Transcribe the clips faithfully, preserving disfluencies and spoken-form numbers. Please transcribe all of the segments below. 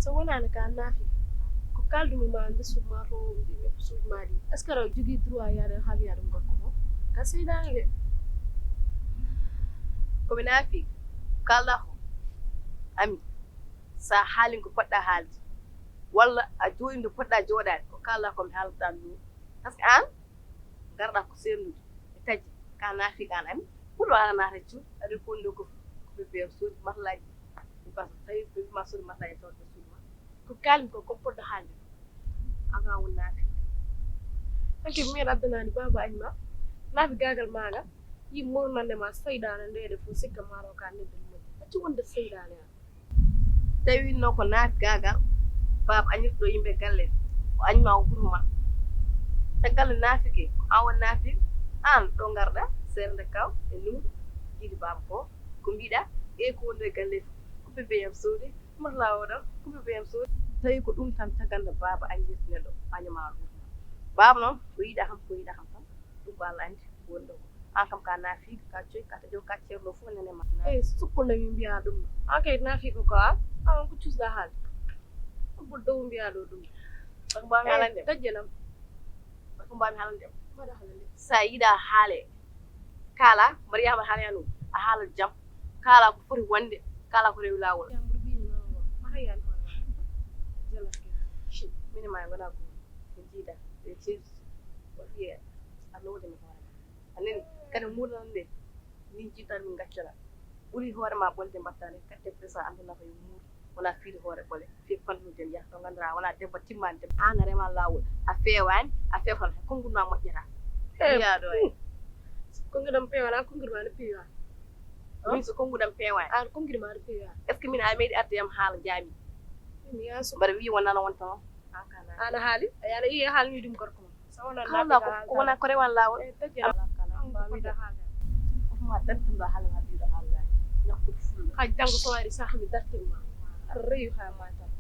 So wonaano ka naafi, ko kaaldu-mi ma nde suudu ma to mbiimi ko suudu ma ɗi. Est-ce que aɗa jogii droit yaade haala yaade ngol ko mo? Ka seydaani de. Ko mi naafi, kaalɗa ko. Ami, so a haalii ko poɗɗa haalde, walla a jooɗii nde poɗɗa jooɗaade, ko kaalɗa ko mi haalata ɗum. Parce que aan, ngarɗa ko seerndude, e taƴde, ka naafi ka an ami, ɓurɗo aan a naata cuuɗi, aɗa fof nde ko ko bébé am soodi masalaaji, ɗum ka so tawi bébé ma soodi masalaaji tawa ko suudu ma. Ko kaalmi ko, ko poɗɗo haalde. An ka woni naafi. Anke mi en addanaani baaba añ ma, naafi gaagal maaga, yi murnande ma seydaane nde ɗe fof sikka maaro ka nebbel moƴƴi. Accu wonde seydaane an. Tawi no ko naafi gaagal, baaba añirɗo yimɓe galle, o añ ma o ɓuru ma. Caggal nde naafike, ko an woni naafik, an ɗo ngarɗa, seernde kaw, e nuuru, jiidi baaba ko, ko mbiɗa, e ko wonde galle fof, ko bébé am soodi, masla o ɗon, ko bébé am soodi. Tawi ko ɗum tan caggal nde baaba añirɗo neɗɗo, aña ma o ɓuru ma. Baaba noon, ko yiɗa kam, ko yiɗa kam tan, ɗum ko Allah anndi, ko woni ɗo ko. An kam ka naafiiɗo, ka coy, ka taƴo, ka ceerno fof nene ma. Eyi, sukkunde mi mbiya ɗum. An kay naafiiɗo ko an, an ko cuusɗa haalde. Ko dow mbiya ɗo ɗum. Bako mbaami haalande. Tajjanam. Bako mbaami haalande. Mbaɗa haalande. Sa yiɗa haale. Kaala, Mariama haala yanu. A haala jam. Kaala ko foti wonde. Kaala ko rewi laawol. Yambudu bini nono. Maka yan hoore ma. Jala. Shi. Mini ma ngona ko. Min jiida. Ɓe ceeɗu. Waɗi a lowde mi hoore ma. A nani? Kadi murnan nde. Min jiitan min gaccana. Ɓuri hoore ma ɓolde mbattane. Katte presa andana ko yo muur. Wona fiide hoore ɓole. Fi fannu dem yah to ngandira wona debbo timmani dem. An a rema lawol. A fewani. A fefan. Kongu na moƴƴata. Yaado ay. Kongu dam pewana, kongu ma pewa. Min so kongu dam pewa. An kongu ma pewa. Est-ce que min a meɗi arde yam haala jami? Mbaɗa wi wonano wonta noon. An a haali? Ay, aɗa yiya haalni ɗum gorko ma. Sa wona kala ko, ko wona ko rewan laawol. Eh, tagi ala kala. An ko fota haalde. Ko ma dartum ɗo haala ma biɗo haala. Ñakkude fulla. Hay janngo so waɗi saha mi dartum ma. Aɗa rewi ha matam.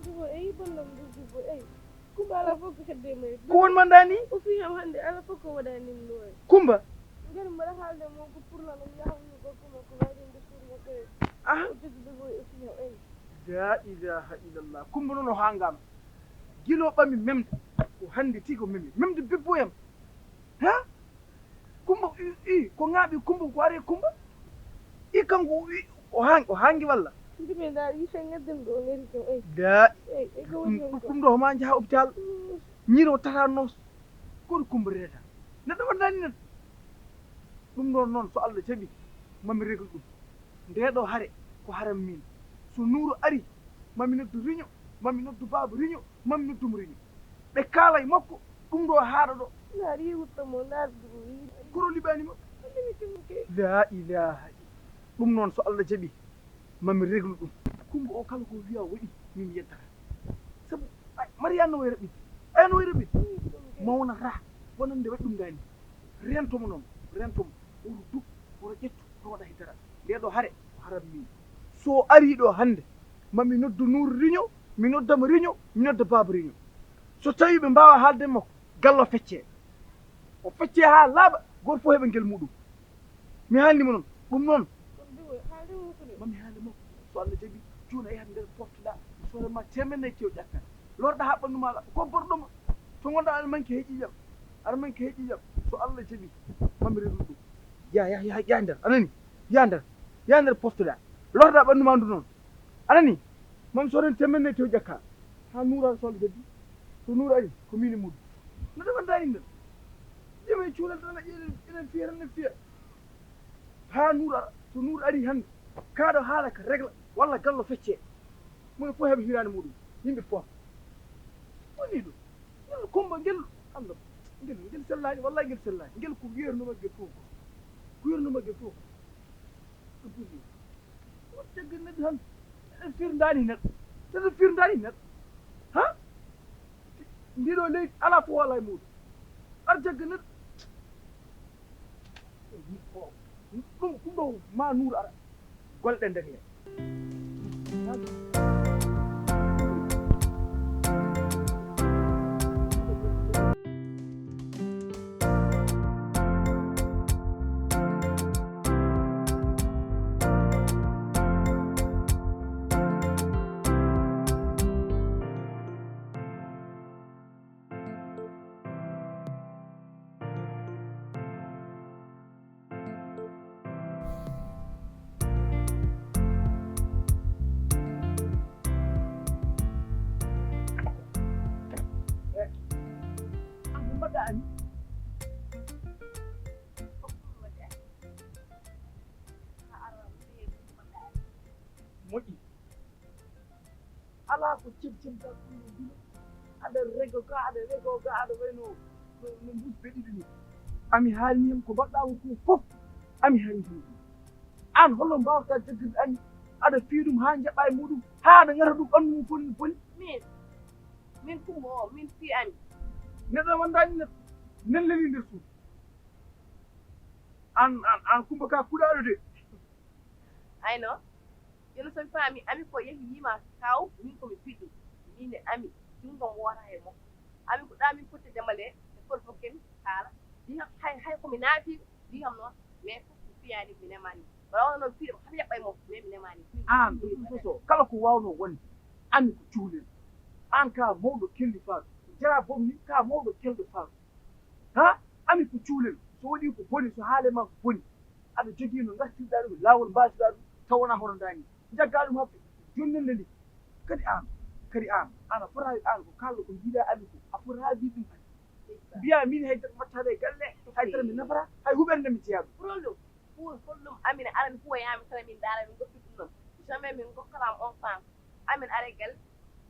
Debbo, eyi, ballam, debbo, eyi. Kumba ala fof ko hedde may. Ko won ma dani? O fi ham hannde ala fof ko waɗani ɗum ɗo. Kumba? Ngari mbaɗa haalde mo ko pour la ɗum yaha wiyo gorko makko waɗi nde suudu makko e. Ah. O jogi debbo o fi ham, eyi. La ilaha illallah. Kumba noon o hangama. Gilo ɓami memde. Ko hannde tigi o memi. Memde bebbo yam. Ha? Kumba, i, i, ko ŋaaɓi Kumba, ko ari Kumba? I kanko, i, o haangi, o haangi walla? Ndimi ndaa, i sen ngadden ɗo ngari ɗo, ey. Da. Ey, ey, ko woni ɗum, ɗum ɗo ma njaha hôpital. Mm. Ñiro tata noon. Kono Kumba reeta. Neɗɗo wondaani neɗɗo. Ɗum ɗon noon, so Allah jaɓi, mami régler ɗum. Ndee ɗoo hare ko haram miin. So Nuuru arii, ma mi noddu Riño, ma mi noddu Baaba Riño, ma mi noddu mo Riño. Ɓe kaala e makko, ɗum ɗoo haaɗa ɗoo. Naa riiwutta mo, naar ɗum yiiɗi. Koro liɓaani mo. Laa ilaaha illa. Ɗum noon, so Allah jaɓii, ma mi régler ɗum. Kumba o kala ko wiya waɗi, min mi yeddata. Sabu, ay, Mariya no way raɓɓiɗi. Ay, no way raɓɓiɗi. Mawnata, wonande waɗi ɗum ngaani. Rento mo noon, rento mo. Woto duk, woto ƴettu, woto waɗa hay dara. Ndee ɗoo hare, ko haram min. So o arii ɗoo hannde, ma mi noddu Nuuru Riño, mi nodda mo Riño, mi nodda Baaba Riño. So tawii ɓe mbaawaa haalde e makko, gallo feccee. O feccee haa laaɓa, gooto fof heɓa ngel muɗum. Mi haalni mo noon, ɗum noon. Kono Bibo, haalde mo ko de. Ma mi haalde makko, so Allah jaɓii, jooni a yahat nder poftoɗaa, mi soodama teemedde nayi tew ƴakka. Lorɗa haa ɓanndu maa laɓɓa, ko borɗo ma. To ngonɗaa aɗa manki he ƴiiƴam, aɗa manki he ƴiiƴam. So Allah jaɓii, ma mi régler ɗum. Yaa, yaa, yaa, yaa nder, a nanii? Yaa nder, yaa nder poftoɗaa. Lorɗa ɓanndu maa ndu noon. A nanii? Ma mi soodane teemedde nayi tew ƴakka. Haa Nuuru ara so Allah jaɓii. So Nuuru arii, ko miin e muɗum. No ɗum anndaa innde? Ɓe cuulal tan, eɗen, eɗen fiya tan, eɗen fiya. Haa Nuur ara. So Nuur ari hannde, kaaɗo haala ka regla, walla gallo feccee. Moni fof heɓa hiraande muɗum, yimɓe poofa. Woni ɗum. Ngel Kumba, ngel, Allah, ngel, ngel sellaani, wallahi ngel sellaani. Ngel ko wiyatnoo ngel fof ko. Ko wiyatnoo ngel fof ko. Ɗum woni. Won caggal neɗɗo tan. Eɗen firndaani neɗɗo. Eɗen firndaani neɗɗo. Ha? Ndiɗo leydi alaa fof alaa e muuɗum. Ar jagga neɗɗo. Ɗum, ɗum ɗo ma Nuur ara. Golle ɗe ndeke. Moƴƴi. Alaa ko cem cem ka ɗum no dilo. Aɗa rego ga, aɗa rego ga, aɗa wayno no, no mbus beɗiɗo ni. Ami haalni hem ko mbaɗɗa ko fof. Ami haalni hem. Aan holno mbaawata jaggude ami? Aɗa fiya ɗum haa njaɓa e muɗum, haa aɗa ngata ɗum ɓanndu mum foni no boni. Min, min Kumba o, min fiya ami. Neɗɗo wondaani neɗɗo. Nen leli nder suudu. Aan, aan, aan Kumba ka kuɗaaɗo de. Ayno. Jooni so mi faami, ami ko yehi yima kaw, min ko mi piɗɗo. Min e ami, junngam woota e makko. Ami ko ɗa min potti demalee, e kolfoken haala. Ɗi kam hay, hay ko mi naati, ɗi kam noon, mais fof mi fiyaani, mi nemaani. Wala wona noon piɗɗo kam yaɓɓa e makko, mais mi nemaani. Aan, de toute façon, kala ko waawnoo wonde, ami ko cuhlel. Aan ka mawɗo kelli faatu. Jara bom ni, ka mawɗo kelɗo faatu. Ha? Ami ko cuhlel. So waɗi ko boni, so haale ma ko boni, aɗa jogii no ngartirɗa ɗum, laawol mbaasirɗa ɗum, taw wonaa hono ndaa ni. Njaggaa ɗum haɓde, jonninde ndi. Kadi aan, kadi aan, aan a fotaa, aan ko kaalɗo ko mbiɗa ami ko, a fotaa wiide ɗum kadi. Mbiyaa min hay debbo mbaɗtaade e galle, hay dara mi nafata, hay huɓerde mi jeyaa ɗum. Pour ɗum, pour, pour ɗum, amin, aɗa huwoyaami tan, min ndaara, min ngoppi ɗum noon. Jamais min ngokkataa on temps. Amin, are galle,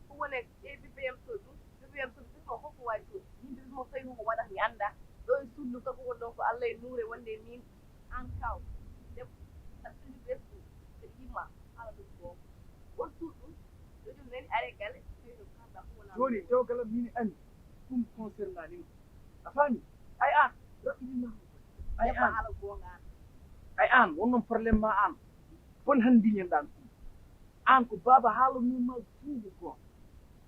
ko woni e ɓiɓɓe yam to ɗum, ɓiɓɓe yam to ɗum, ɗum ko ko wawi ɗum. Min ɗum mo tawi ko waɗata mi annda. Ɗo e suudu ka ko woni ɗon ko Allah e nuure wonde min aan kaw. Debbo, saɗa suudu ɓesdu, kadi yimma, ala ɗum ko. Won suudu ɗum, ɗo ɗum nani are galle, tawi ɗum kalɗa ko wona. Jooni, dewgal am min e ami, ɗum concerne ani ma. A faami? Ay aan, raɓɓiɗin ma. Ay aan. Ala goonga aan. Ay aan, won noon problème ma aan. Bon hannde ndiñen ɗaan. Aan ko baaba haalanoo ma ɗum ko goonga.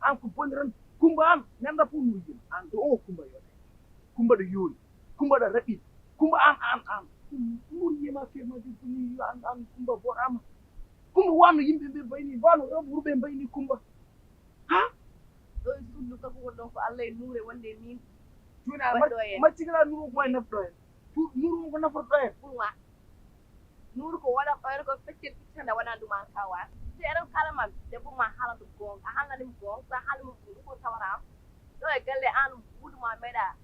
Aan ko bonde tan. Kumba aan, mi anndaa fof Nuur yiyii ma. Aan ɗo o Kumba yo ɗay. Kumba ɗo yoori. Kumba ɗo raɓɓiɗi. Kumba aan, aan, aan. Nuur yiyii ma firma debbo ni yo aan, aan Kumba booɗaama. Kumba wano yimɓe ɓe mbayni, wano rewɓe wuro ɓe mbayni Kumba. Ha? Ɗo e suudu ka ko woni ɗon ko Allah e nuure wonde min. Jooni a waɗɗo en. Macci kala Nuur ko wawi nafɗo en. Nuur ko naforɗo en. Pour moi. Nuur ko waɗa ɓayre ko feccel ittande waɗan ɗum an kawa. Si eɗen kala ma debbo ma haala ɗum goonga, a haalnani mo goonga, sa haali mo ɗum ko tawata am. Ɗo e galle an wuudu ma meeɗa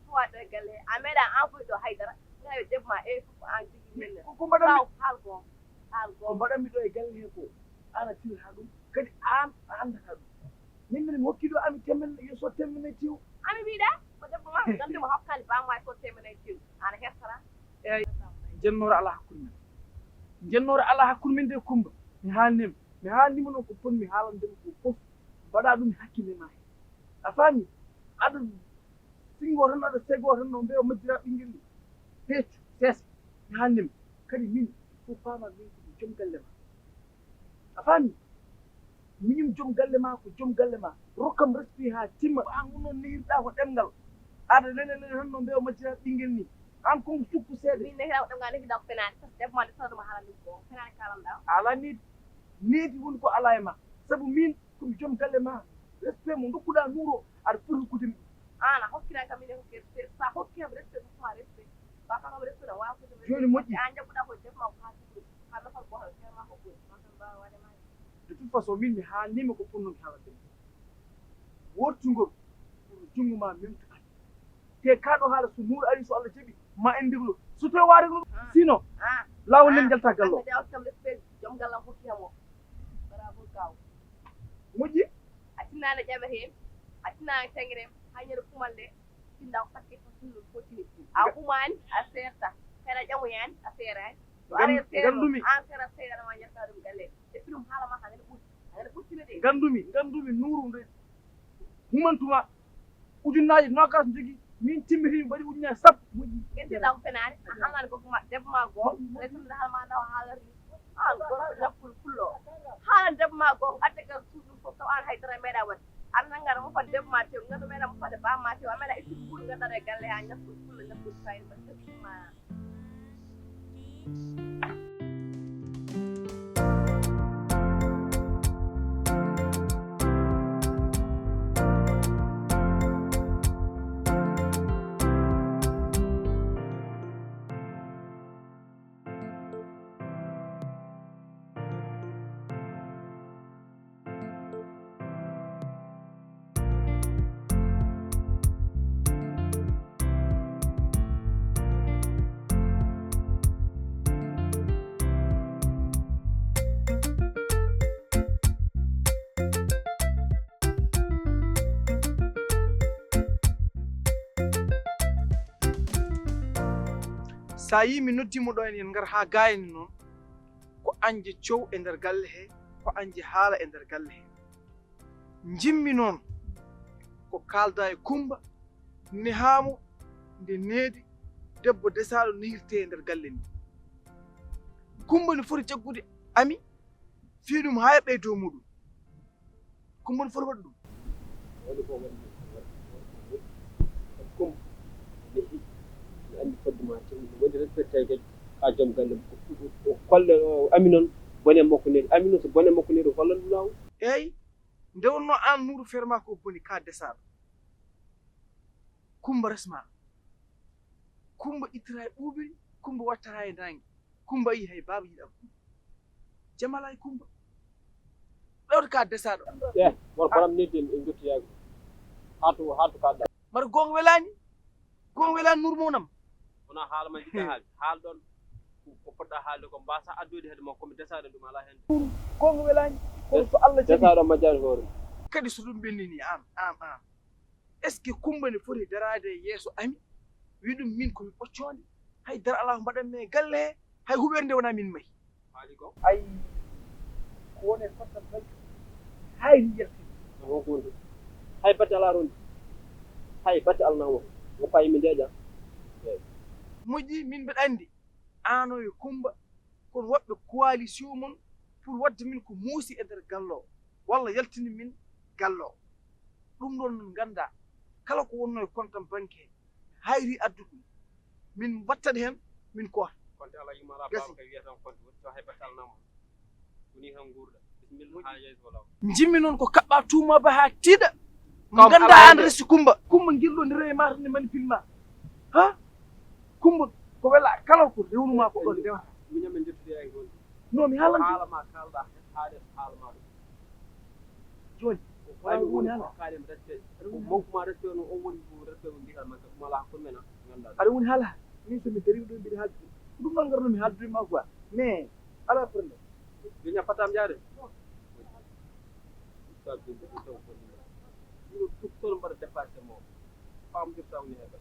suwa ɗo e galle, a meeɗa envoyé ɗo haydara. Ngayo debbo ma e fof ko an jogii men. Ko mbaɗan mi haal goonga. Haal goonga. Ko mbaɗan mi ɗo e galle he ko an a tiri haa ɗum. Kadi an a anndata ɗum. Min mbiɗa mi hokki ɗo ami temen yo so temen e tew. Ami mbiɗa ko debbo ma gande mo hokkani bamma ko temen e tew. Ana hersara. Eyi, jennoore alaa hakkunde men. Jennoore alaa hakkunde men de Kumba. Mi haalnima. Mi haalnima noon ko ponmi haalande mo ko fof. Mbaɗa ɗum hakkille ma heen. A faami? Aɗa singo tan, aɗa sego tan no mbeewa majjira ɓinngel ni. Peeccu, seesa. Mi haalnima. Kadi min, il faut faama min ko mi joom galle ma. A faami? Miñum joom galle ma ko joom galle ma. Rokkam respect haa timma. Ko aan wonno nehirɗa ko ɗemngal. Aɗa lele lele tan no mbeewa majjira ɓinngel ni. Aan ko ngu sukku seeɗa. Min nehira ko ɗemngal, nehirɗa ko fenaani. Sas debbo ma nde sona ɗum haala ɗum ko fenaani kalanɗa. Ala needi. Needi woni ko alaa e ma. Sabu min ko mi joom galle ma. Respect mo ndokkuɗa Nuur o, aɗa foti hokkude mi ɗum. Aan a hokkira kam min e hokke respect. Sa hokki kam respect, hokkuma respect. Ba kam respect no waawa hokkude respect. Jooni moƴƴi. Aan jaɓɓuɗa ko debbo ma ko haa sukkude. Haa nofal gootal, feere ma ko ɓuri. Maa tan mbaawa waɗde ma. De toute façon, min mi haalniima ko fotnoo mi haalande ma. Woortingol, kono junngo ma memtu an. Te kaa ɗoo haala, so Nuuru arii, so Allah jaɓii, ma en ndeglu. So tawii waawi reglude, sinon, laawol nden njalta gallo. An kadi a waɗi kam respect, joom galle am hokki kam o. Bravo, kaw. Moƴƴi. A tinnaani ƴame heen, a tinnaani tengre, haa ñande kumal nde, tinda ko sakke ko tinno fotini. A humaani, a seerta. Kadi a ƴamoyaani, a seeraani. So aree seeɗa, an seera seeɗa, aɗa waawi ƴetta ɗum galle. Et puis ɗum haala ma ka nene ɓuri. A nene ɓurtina de. Nganndumi, nganndumi Nuuru nde humantuma ujunnaaje noogaas jogii, min timmitimi mbaɗi ujunnaaje sappo. Moƴƴi. Ƴetti law fenaani, a haalnaani gorko ma, debbo ma goo, resinde haala ma ndaw haalata ni. An gorko ñakkul pullo. Haalan debbo ma goo, adde gal suudu ɗum fof, taw an haydara meeɗa waɗde. An nangara mo fadde debbo ma tew, nganndu meeɗa mo fadde baa ma tew, a meeɗa ittude mbuuɗu ngannduɗaa e galle haa ñakkul pullo, ñakkul fayda, mbaɗi debbo ma. So a yii mi noddii mo ɗo en, en ngar haa gaayni noon, ko añde coow e nder galle he, ko añde haala e nder galle he. Njimmi noon ko kaalda e Kummba, nehaa mo nde needi debbo desaaɗo nehirtee e nder galle ni. Kummba no foti jaggude Ami, fii ɗum haa yoɓee dow muuɗum. Kummba no foti waɗde ɗum. Waɗi ko waɗi, waɗi ko waɗi. Kummba nehi, mi anndi fodde ma, te mi waɗi respecté kadi ka joom galle, ko, ko, ko kolle o Ami noon, bone makko needi. Ami noon, so bone makko needi, o hollan ɗum laawol. Eey, nde wonnoo aan Nuuru feere maa ko boni, ka desaaɗo. Kummba resmaa. Kummba ittiraa e ɓuuɓri, Kummba wattaraa e naange. Kummba yii hay baaba yiɗaa Kummba. Jam alaa e Kummba. Ɗawta ka desaaɗo. Eh, won koram needi en, en jottoyaaki. Haa to, haa to kaaɗɗaa. Mbaɗa goonga welaani? Goonga welaani Nuuru mawnam? Wonaa haala ma njiɗɗaa haalde. Haal ɗoon ko, ko poɗɗaa haalde ko, mbaasa addoyde heede makko, ko mi desaaɗo ɗum alaa heen. Goonga welaani, kono so Allah jaɓii. Desaaɗo majjaani hoore mum. Kadi so ɗum ɓennii nii, aan, aan, aan. Est-ce que Kummba ne foti daraade e yeeso Ami, wi ɗum min ko mi ɓoccoonde, hay dara alaa ko mbaɗanmi e galle he, hay huɓeere nde wonaa min mahi? Haali ko? Ay, ko woni e fottal tan, hay mi yaltini. Ko honko woni ɗum? Hay batte alaa toon. Hay batte alaa, woppa yimɓe ndeeƴa. Eey. Moƴƴi, min mbeɗa anndi, aan e Kummba, kono woɓɓe coalition mon pour waɗde min ko muusi e nder galle o, walla yaltini min galle o. Ɗum ɗoon min nganndaa, kala ko wonnoo e compte am banque he, hayri addu ɗum, min mbattat heen, min koota. Konte alaa yumma alaa. Gasi. Baaba kay wiyata on konte woni so hay batte alaa, woni tan nguurda. Bismillah, haa yeeso wala. Njimmi noon ko kaɓɓa tuuma ba haa tiiɗa. Mo nganndaa aan resi Kummba. Kummba ngirɗo nde rewi ma tan nde manipule ma. Ha? Kummba ko wela kala ko rewnuma ko ɗon ndewata. Miñam en njettude e ɗon. No mi haalante. Haala ma kaalɗa, haaɗe haala ma ɗum. Jooni, ko wala ɗum woni haala. Kaɗem respect. Ko mokku ma respect no, o woni ko respect mo mbiɗa ma, ko mala ko mena, nganndaa. Aɗa woni haala. Min so mi dari ɗo mbiɗa haalde. Ɗum noon ngarno mi haaldude ma quoi. Mais, ala problème. Jooni a fatam yaade. Ɗum ɗo docteur mbaɗa dépassé mo. Fam docteur woni heɓa.